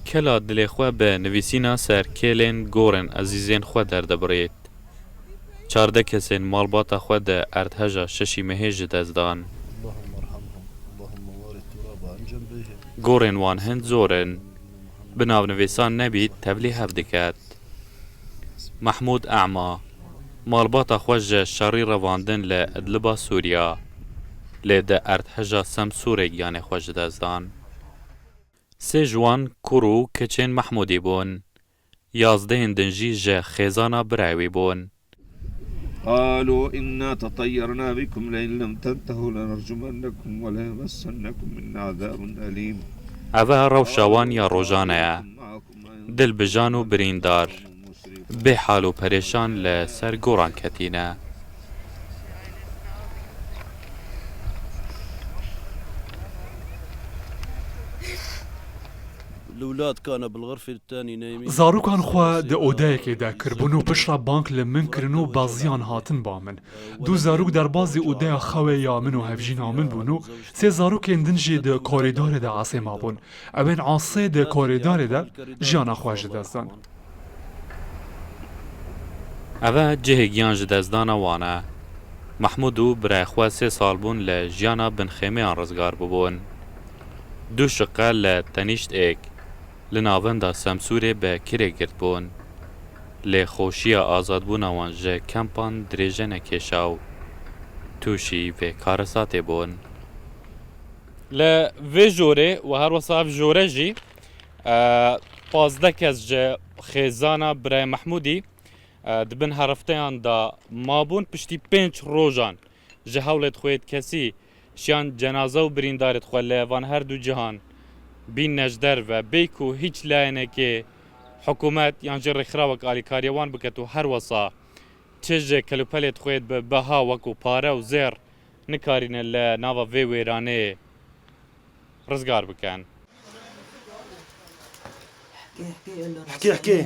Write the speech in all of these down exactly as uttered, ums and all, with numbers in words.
Kela dilê xwe bi nivîsîna ser kêlên gorên ezîzên xwe derdibirêt. Çardeh kesên malbata xwe di erdheja şeşî mehê ji dest dan. Gorên wan hin zor in. Bi navnivîsan nebît tevlî hev diket. Mehmûd Ema, malbata xwe ji şerî revandin li Idliba Sûriya, lê di erdheja Semsûrê giyanê xwe ji dest dan. Sê ji wan kur û keçên Mehmûdî bûn. Yazdehên din jî ji xêzana birayê wî bûn. قالوا إنا تطيرنا بكم لئن لم تنتهوا لنرجمنكم وليمسنكم منا عذاب أليم. Eve rewşa wan ya rojane ye. Dilbijan û birîndar, bêhal û perêşan li ser goran ketîne. الأولاد كان بالغرفة الثانية نايمين. Zarokan xwe di odeyekê de kiribûn û piştre bang li min kirin û beziyan hatin ba min. Du zarok derbazî odeya xewê ya min û hevjîna min bûn û sê zarokên din jî di korîdorê de asê mabûn. Ewên asê di korîdorê de jiyana xwe ji dest dan. Eve cihê giyan ji destdana wan e. Mehmûd û birayê xwe sê sal bûn li jiyana bin xêmeyan rizgar bûbûn. Du şiqe li tenîşt êk li navenda Semsûrê bi kirê girtbûn. Lê xweşiya azadbûna wan ji kempan dirêje nekêşa û tûşî vê karesatê bûn. Li vê jorê û her wesa ev jore jî, e, pazdeh kes ji xêzana birayê Mehmûdî, e, di bin herifteyan de mabûn. Piştî pênc rojan ji hewlêt xwe yêt kesî şiyan cenaze û birîndarêt xwe li van her du cihan bînne ji derve, bê ku hîç layênekê hikûmet yan jî rêxirawek alîkariya wan biket û her wesa çi ji kelûpelêt xwe yêt bi beha wekû pare û zêr nikarîne li nava vê wêranê rizgar bikin. احكي، احكي، احكي.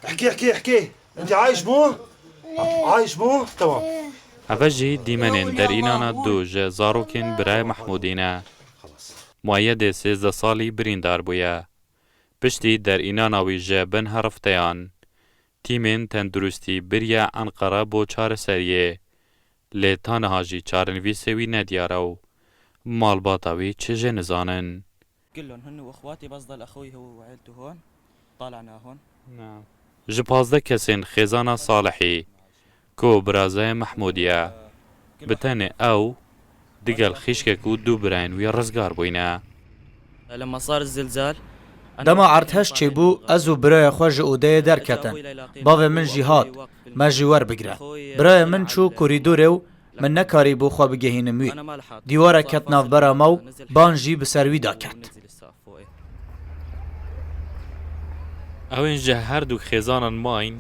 احكي، احكي، احكي. انت عايش مو؟ عايش مو؟ تمام. Eve jî dîmenên derînana du ji zarokên birayê Mehmûdî ne. Mueyedê sêzdeh salî birîndar bûye. Piştî derînana wî ji bin herifteyan, tîmên tenduristî biriye Enqere bo çareseriyê. Lê ta niha jî çarenivîsê wî nediyar e û malbata wî çi jê nizanin. كلهم هن واخواتي، بس ضل اخوي هو وعيلته هون. طلعناهم. Ji pazdeh kesên xêzana Salihî, ku birazayê Mehmûdî ye, bi tenê ew digel xîşkek û du birayên wî rizgar bûyne. لما صار الزلزال، أنا Dema erdhej çêbû, ez û birayê xwe ji odeyê derketin. Bavê min jî hat, me ji wer bigire. Birayê min çû korîdorê û min nekarîbû xwe bigehînim wî. Dîwarek ket navbera me û ban jî bi ser wî de ket. Ewên ji her du xêzanan mayîn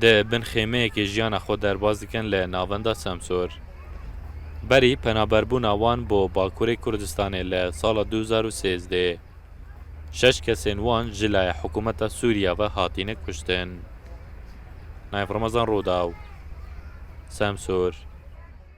di bin xêmeyekê jiyana xwe derbas dikin li navenda Semsûr. Berî penaberbûna wan bo Bakurê Kurdistanê li sala du hezar û sêzdeh, şeş kesên wan ji laya hikûmeta Sûriya ve hatine kuştin. Nayef Remezan, Rûdaw, Semsûr.